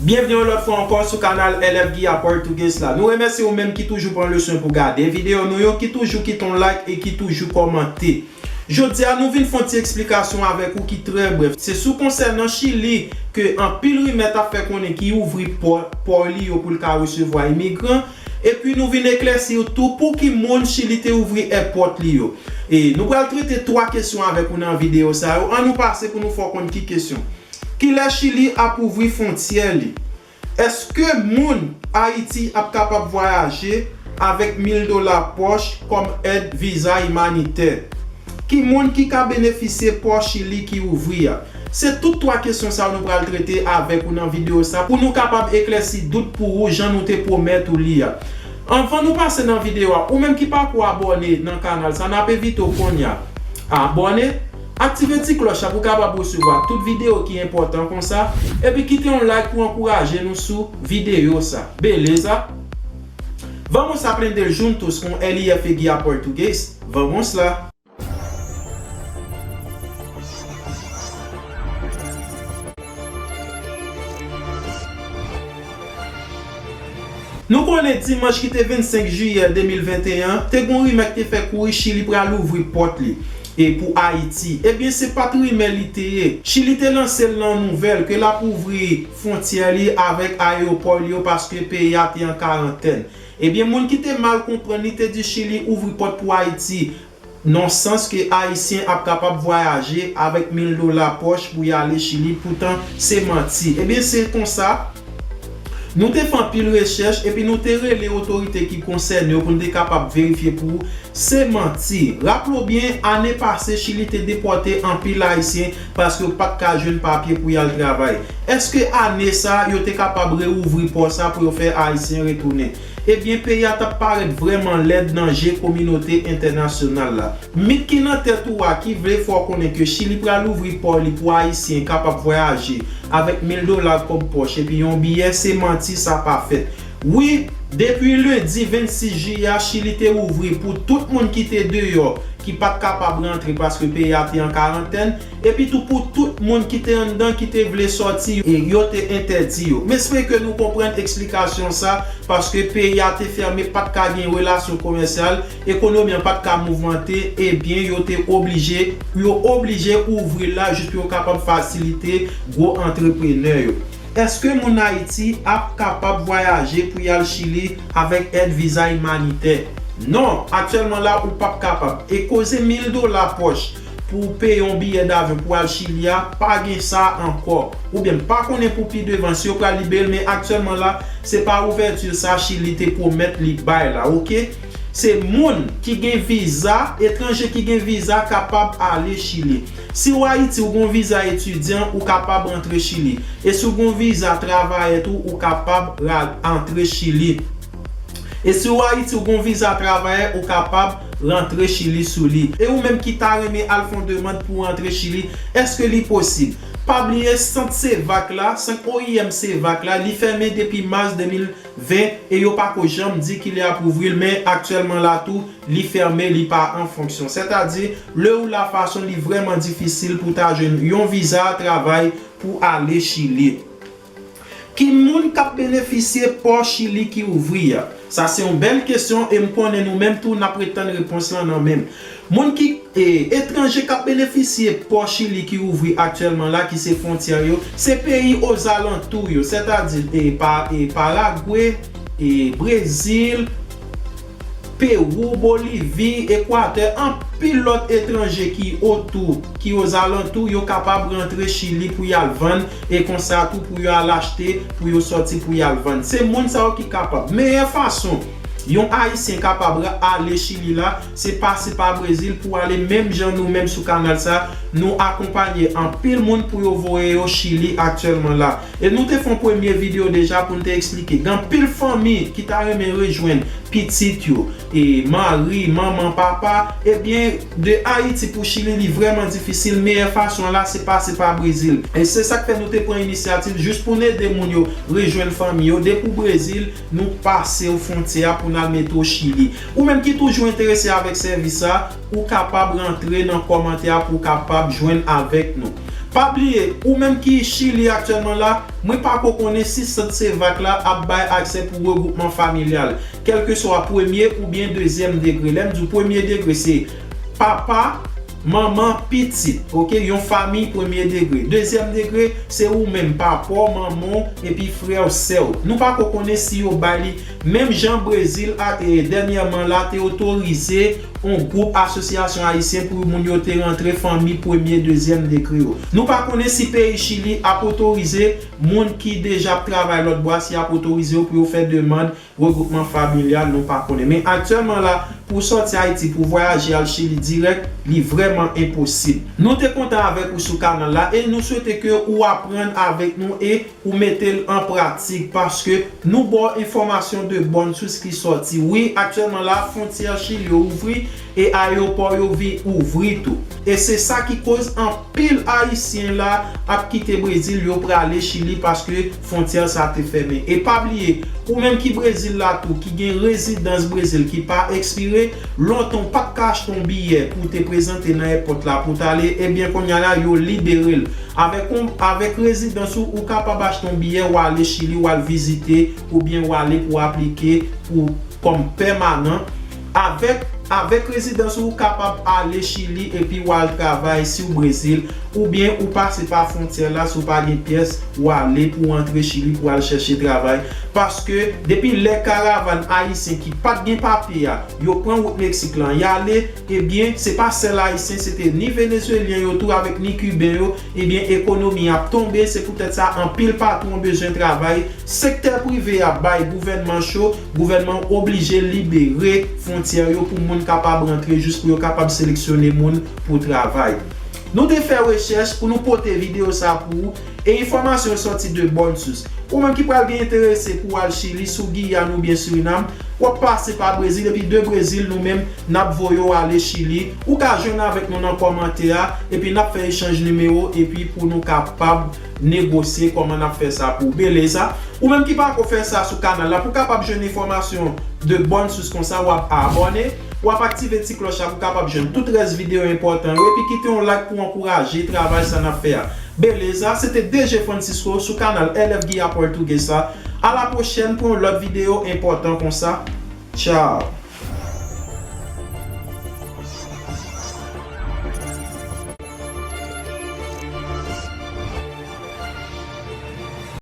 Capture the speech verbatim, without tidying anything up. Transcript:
Byenvni yon lòt fwa ankò sou kanal L F Guia Português la. Nou remèsye ou menm ki toujou pran leson pou gade videyo nou yo, ki toujou kite yon like e ki toujou kòmante. Jodi a, nou vin fè yon ti eksplikasyon avèk ou ki trè brèf. Se sou konsènan Chili ke anpil rimè t ap fè konnen ki ouvri pò, pò li yo pou l ka resevwa imigran. Epi nou vin eklèsi tou pou ki moun Chili te ouvri èpòt li yo. E nou pral trete twa kesyon avèk ou nan videyo sa yo. Ann nou pase pou nou fè w konn ki kesyon. Kilè Chili ap ouvri fwontyè li? Èske moun Ayiti ap kapab vwayaje avèk mil dola pòch kòm èd viza imanitè? Ki moun ki ka benefisye pò Chili ki ouvri a? Se tout twa kesyon sa yo nou pral trete avèk ou nan videyo sa pou nou kapab eklèsi dout pou ou jan nou te pwomèt ou li a. Anvan nou pase nan videyo a, ou menm ki pako abòne nan kanal sa, n ap envite w kounye a abòne, aktive ti klòch la pou w kapab resevwa tout videyo ki enpòtan konsa, epi kite yon like pou ankouraje nou sou videyo sa. Beleza? Vamos aprender juntos com L F Guia Português? Vamos lá! Nou konnen dimanch ki te vennsenk jiyè de mil venteyen an, te gen yon rimè ki te fè kouri Chili pral ouvri pòt li e pou Ayiti. Ebyen, se pa t rimè li te ye. Chili te lanse l nan nouvèl ke l ap ouvri fwontyè li avèk ayewopò li yo paske peyi a te an karantèn. Ebyen, moun ki te mal konprann li te di Chili ouvri pòt pou Ayiti. Nan sans ke Ayisyen ap kapab vwayaje avèk mil dola pòch pou y ale Chili, poutan se manti. Ebyen, se konsa, nou te fè anpil rechèch epi nou te rele otorite ki konsène yo pou n te kapab verifye pou ou se manti. Raple w byen, ane pase, Chili te depòte anpil Ayisyen paske yo pa t ka jwenn papye pou y al travay. Èske ane sa a, yo te kapab reouvri pò sa a pou yo fè Ayisyen retounen? Ebyen, peyi a t ap parèt vrèman lèd nan je kominote entènasyonal la. Mit ki nan tèt ou a ki vle fè w konnen ke Chili pral ouvri pò li pou Ayisyen kapab vwayaje avèk mil dola kòb pòch epi yon biyè, se manti, sa pa fèt. Wi, depi lendi vennsis jiyè a, Chili te ouvri pou tout moun ki te deyò, ki pa t kapab rantre paske peyi a te an karantèn, epi tou pou tout moun ki te anndan ki te vle sòti, e yo te entèdi yo. M espere ke nou konprann eksplikasyon sa, paske peyi a te fèmen, pa t ka gen relasyon komèsyal, ekonomi an pa t ka mouvmante, ebyen, yo te oblije, yo oblije ouvri l la jis pou yo kapab fasilite gwo antreprenè yo. Èske moun Ayiti ap kapab vwayaje pou y al Chili avèk èd viza imanitè? Non, aktyèlman la, ou p ap kapab. E koze mil dola pòch pou w peye yon biyè davyon pou w al Chili a, pa gen sa ankò. Oubyen, m pa konnen pou pi devan, si yo pral libere l, men aktyèlman la, se pa ouvèti sa Chili te pwomèt li bay la, oke? Se moun ki gen viza, etranje ki gen viza kapab ale Chili. Si w Ayiti, ou gen yon viza etidyan, ou kapab rantre Chili. E si w gen yon viza travayè tou, ou kapab ra-, antre Chili. E si w Ayiti, ou gen yon viza travayè, ou kapab rantre Chili sou li. E ou menm ki ta renmen al fè yon demann pou w antre Chili, èske li posib? Pa bliye, sant Sevak la, sant O I M Sevak la, li fèmen depi mas de mil ven e yo pako janm di kilè y ap ouvri l, men aktyèlman la tou, li fèmen, li pa an fonksyon. Sètadi, lè ou la fason, li vrèman difisil pou w ta jwenn yon viza travay pou ale Chili. Ki moun k ap benefisye pò Chili ki ouvri a? Sa se yon bèl kesyon e m konnen nou menm tou n ap ret tann repons lan nan men m. Moun ki, e, etranje k ap benefisye pò Chili ki ouvri aktyèlman la, ki se fwontyè yo, se peyi ozalantou yo, sètadi, e, Pa-, e, Paragwe, e, Brezil, Pewou, Bolivi, Ekwatè, anpil lòt etranje ki otou, ki ozalantou, yo kapab rantre Chili pou y al vann, e konsa tou pou yo al achte, pou yo sòti pou y al vann. Se moun sa yo ki kapab. Meyè fason yon Ayisyen kapab ra-, ale Chili la, se pase pa Brezil pou ale, menm jan nou menm sou kanal sa, nou akonpaye anpil moun pou yo voye yo Chili aktyèlman la. E nou te fè yon premye videyo deja pou n te eksplike. Gen anpil fanmi ki ta renmen rejwenn pitit yo, e mari, manman, papa, ebyen, de Ayiti pou Chili, li vrèman difisil. Meyè fason an la, se pase pa Brezil. E se sa k fè nou te pran inisyativ jis pou n ede moun yo rejwenn fanmi yo. Depi w Brezil, nou pase w fwontyè a pou n al mete w Chili. Ou menm ki toujou enterese avèk sèvis sa, ou kapab rantre nan kòmantè a pou w kapab jwenn avèk nou. Pa bliye, ou menm ki Chili aktyèlman la, mwen pako konnen si sant Sevak la ap bay aksè pou regroupman familyal, kèlkeswa premye oubyen dezyèm degre. Lè m di w premye degre, se papa, manman, pitit, oke? Yon fanmi premye degre. Dezyèm degre, se ou menm, papa w, manman w, epi frè w, sè w. Nou pako konnen si yo bay li. Menm jan Brezil a, e, dènyèman la te otorize yon gwoup asosyasyon ayisyen pou moun yo te rantre fanmi premye, dezyèm degre yo. Nou pa konnen si peyi Chili ap otorize moun ki deja ap travay lòt bò a, si y ap otorize yo pou yo fè demann regroupman familyal, nou pa konnen. Men aktyèlman la, pou sòti Ayiti, pou vwayaje al Chili dirèk, li vrèman enposib. Nou te kontan avèk ou sou kanal la e nou swete ke ou aprann avèk nou e ou mete l an pratik, paske nou ba w enfòmasyon de bòn sous ki sòti. Wi, aktyèlman la, fwontyè Chili yo ouvri e ayewopò yo vin ouvri tou. E se sa ki koz anpil Ayisyen la ap kite Brezil, yo prale Chili paske fwontyè sa te fèmen. E pa bliye, ou menm ki Brezil la tou, ki gen rezidans Brezil ki pa ekspire, lontan w pa t ka achte yon biyè pou w te prezante nan èpòt la pou w t ale, ebyen kounye a la, yo libere l. Avèk yon, avèk rezidans ou, ou kapab achte yon biyè, w ale Chili, w al vizite, oubyen w ale pou w aplike pou, kòm pèmanan. Avèk, avèk rezidans ou, ou kapab ale Chili epi w al travay si w Brezil, oubyen ou pase pa fwontyè la, si w pa gen pyès, w ale pou w antre Chili pou w al chèche travay. Paske depi lè karavàn ayisyen ki pa t gen papye a, yo pran wout Meksik lan, y ale, ebyen, se pa sèl Ayisyen, se te ni Venezuelyen yo tou avèk ni Kiben yo, ebyen, ekonomi ap tonbe, se poutèt sa anpil patwon bezwen travay. Sektè prive a bay gouvènman cho, gouvènman oblije libere fwontyè yo pou moun kapab rantre, jis pou yo kapab seleksyone moun pou travay. Nou te fè rechèch pou nou pote videyo sa pou ou, e enfòmasyon yo sòti de bòn sous. Ou menm ki pral gen enterese pou w al Chili, sou Giyàn oubyen Sirinam, w ap pase pa Brezil, epi de Brezil, nou menm, n ap voye w ale Chili. Ou ka jwenn avèk nou nan kòmantè a, epi n ap fè echanj nimewo, epi pou nou kapab negosye kòman n ap fè sa pou w. Beleza? Ou menm ki pako fè sa sou kanal la, pou w kapab jwenn enfòmasyon de bòn sous konsa, w ap abòne, w ap aktive ti klòch la pou w kapab jwenn tout rès videyo enpòtan yo, epi kite yon like pou w ankouraje travay sa n ap fè a. Beleza, se te D J Francisco sou kanal L F Guia Portuguesa. A la pwochèn pou yon lòt videyo enpòtan konsa. Tchao!